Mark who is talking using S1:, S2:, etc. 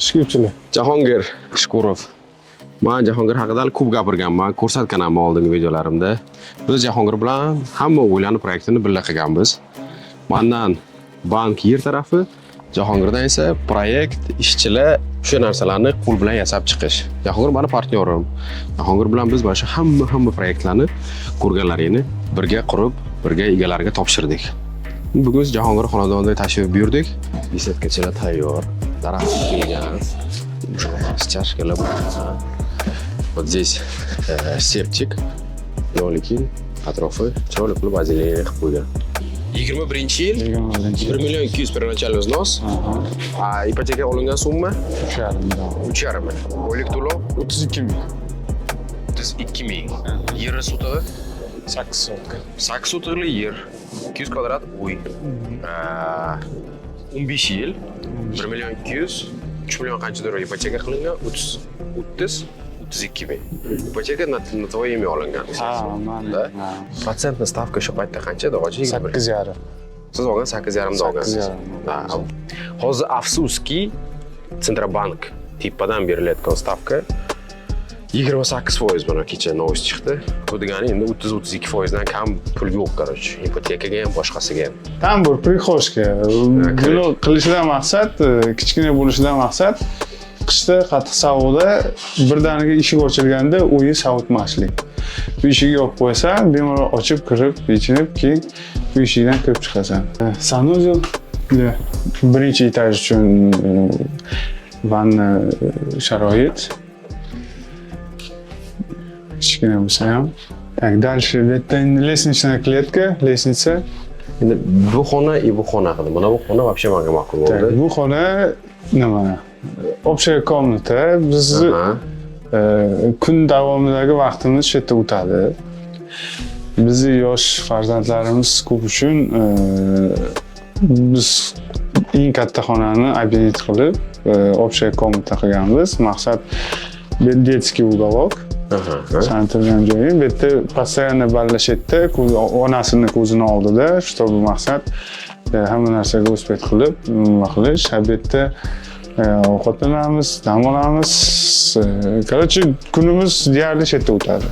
S1: Shkafchilar.
S2: Jahongir Shukurov. Man Jahongir haqida hali ko'p gapirganman, ko'rsatganman oldingi videolarimda. Biz Jahongir bilan hamma uylarni proyektini birga qilganmiz. Mandan bank, yer tarafi, Jahongirdan esa proyekt, ishchilar, o'sha narsalarni qo'l bilan yasab chiqish. Jahongir mani partnyorim. Jahongir bilan biz mana shu hamma proyektlarni ko'rganlaringni birga qurib, birga egalariga topshirdik. Bugun biz Jahongir xonadoniga tashrif buyurdik. Беседка chalar tayyor, daraxt ekilgan. Чашка lar. Вот здесь септик, но lekin atrofi chiroyli qilib озеленение qilib qo'ygan. 21-yil.
S1: 21.
S2: 1 million 200 первоначальный взнос. A ipoteka olingan summa?
S1: 3,5 million.
S2: 3,5. Oylik to'lov?
S1: 32 ming.
S2: 32 ming. Yeri sotig'i?
S1: 8 sotka.
S2: 8 sotixli yer, 200 kvadrat uy. 15 yil, 1 million 200, 3 million qanchadir ipoteka qilingan, 30 30 32 ming. Ipoteka на твое имя olingan.
S1: Ha, mani.
S2: Да? Процентный ставка o'sha paytda qancha edi, hoji?
S1: 8,5.
S2: Siz olgan 8,5 da
S1: Sakkiz
S2: olgansiz.
S1: yarim.
S2: Ha. Hozir, afsuski, Центробанк tepadan berilayotgan stavka 28%, mana kecha новость chiqdi. Bu degani endi 30-32 foizdan kam pul yo'q, короче. Ipotekaga ham, boshqasiga ham.
S1: Tambur, прихожка. Buni qilishidan maqsad, kichkina bo'lishidan maqsad qishda qattiq sovuqda birdaniga eshik ochilganda uyi sovutmaslik. Bu eshikni yopib qo'ysan, bemalol ochib kirib, yechinib, keyin bu eshikdan kirib chiqasan. Санузел для birinchi etaj uchun, vanna, sharoit. Kichkina bo'lsa ham. Так, дальше bu yerda endi лестничная клетка, лестница.
S2: Endi bu xona и bu xona haqida. Mana bu xona вообще menga ma'qul
S1: Так,
S2: bo'ldi.
S1: Bu xona nima? Общая комната. Bizni kun davomidagi vaqtimiz shu yerda o'tadi. Bizni yosh farzandlarimiz ko'p uchun biz eng katta xonani объединить qilib, общая комната qilganmiz. Maqsad bu детский уголок. San turgan joyim. Bu yerda постоянно bolalar shu yerda, onasini ko'zini oldida, чтобы maqsad hamma narsaga успеть qilib, nima qilish. Ha, bu yerda ovqatlanamiz, dam olamiz. Короче, kunimiz deyarli shu yerda o'tadi.